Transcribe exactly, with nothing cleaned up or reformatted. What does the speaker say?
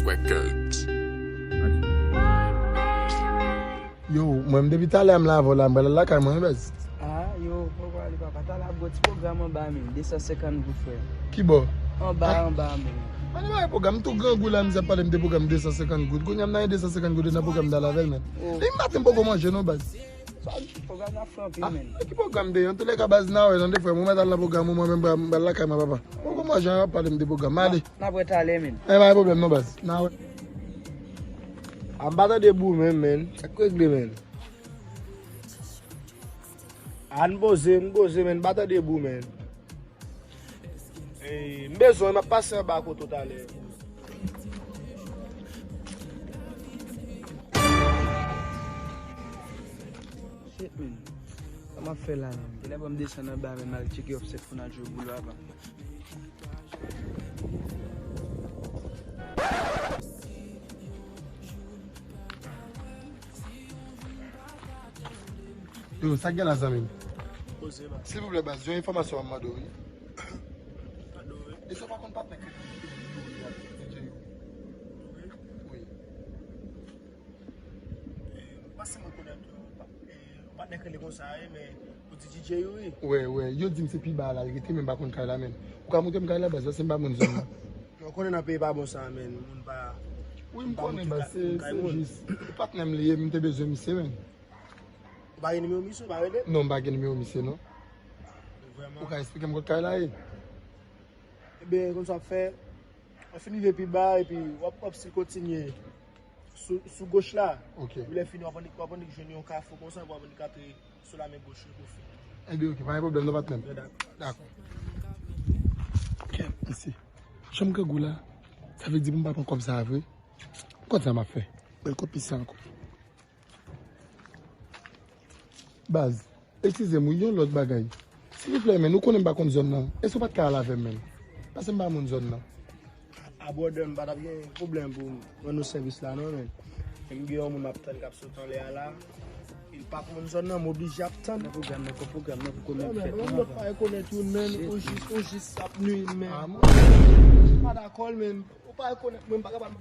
Records. Yo, mwen depi talè a m la avè w la, m pral al lakay mwen, wi, baz. Ah, yo, fò w ale, papa. Talè ap gwo ti pwogram anba, men. De san senkant goud, frè. Ki bò? Anba, anba, men. Mwen pa gen pwogram, m tou grangou la, misye ap pale m de pwogram de san senkant goud. Kounye a m nan de san senkant goud nan pwogram dal avè l, men. Oh. Depi maten m poko manje non, baz. Pwogram nan ap fè anpil, men. Ah, ki pwogram de? Antoulèka, baz, n a wè, tande, frè m, ou mèt al nan pwogram ou, mwen menm, m pral lakay mwen, papa. Poko manje, w ap pale m de pwogram, m ale. N ap wè talè, men. Eh, pa gen pwoblèm non, baz. N a wè. A, m pa tande bou menm, men. Sa k regle, men? A, n poze, n poze, men. M pa tande bou, men. Ey, m bezwen, m ap pase anba kote w talè. Shit, man. Sa m ap fè la, man? Genlè ban m desann anba, man, m al tcheke Offset pou n al jwe boul avan. Yo, sa k gen la, zanmi m? Poze, man. Silvouplè, baz, yon enfòmasyon m ap mande w, wi. Mande w, wi. Èske w pa konn patnè kredi DJ Youri a? DJ Youri. Youri? Wi. E, m panse mwen konèt, e, yon patnè kredi konsa, wi, men ou di DJ Youri. Wè, wè. Yo di m se pi ba a l al rete, men m pa konn kay la, men. Ou ka montre m kay la, baz, paske m pa moun zòn nan. Non, konnen nan peyi pa bon sa, men. Moun pa, wi, m konnen, baz, se, se jis. Patnè m li ye, m te bezwen misye, men. Ou pa gen nimewo misye, ou pa rele? Non, m pa gen nimewo misye, non. Vrèman? Ou ka eksplike m kot kay la ye? Ebyen, konn sa w ap fè, w ap fin rive pi ba, epi w ap, w ap still kontinye sou, sou goch la. Ok. Epi lè fini, w ap annik, w ap annik jwenn yon kafou konsa, epi w ap annik antre sou la men goch li pou fini. Ebyen, ok, pa gen pwoblèm, non, patnè m. Dakò. Dakò. Ok, mèsi. Jan m grangou la, sa vle di pou m pa pran kòb sa a vre? M konn sa m ap fè. Bèl kòb pis sa ankò. Baz, eskize m wi, yon lòt bagay. Silvouplè, men, ou konnen m pa konn zòn nan. Èske w pa t ka al avè m, men? Paske m pa moun zòn nan. A, brother, m pa t ap gen pwoblèm pou m rann ou sèvis la, non, men. Men m gen yon moun m ap tann k ap sot anlè a la. Li pa konn zòn nan, m oblije ap tann. Nan pwogram nan, pwogram nan, pou kòman fèt. Yon lòt pa rekonèt youn, men, ou jis, ou jis ap nwi, men. M pa dakò, men, ou pa rekonèt mwen, m pa kapab.